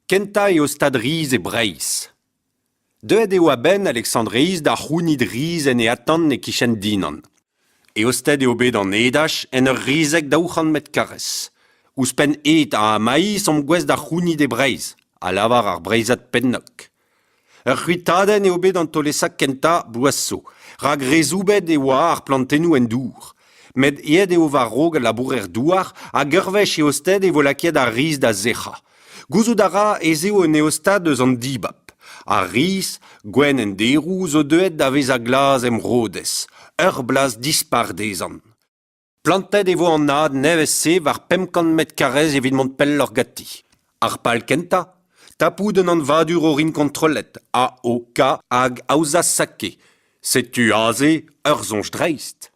Kentañ eo stad riz e Breizh. Deuet eo a-benn Alexandre Riz da c'hounit riz en e atant e-kichen Dinan. Eostet eo bet an edaj en ur rizeg 200 metr karrez. Ouzhpenn ed ha maiz omp gouest da c'hounit e Breizh, a lavar ar Breizhad pennok. Ur c'hwitadenn eo bet an taol-esa kentañ bloaz zo, rak re soubet e oa ar plantennoù en dour. Met aet eo war-raok al labourer-douar hag ur wech eostet e vo lakaet ar riz da sec'hañ. Gouzout a ra ez eo un eostad eus an dibab. Ar riz, gwenn en deroù, zo deuet da vezañ glas em rodez, ur blaz dispar dezhañ. Plantet e vo an had nevez-se war 500 metr karrez evit mont pelloc'h ganti. Ar pal kentañ ? Tapout un anvadur orin kontrollet, AOK hag aozañ sake. Setu aze ur soñj dreist.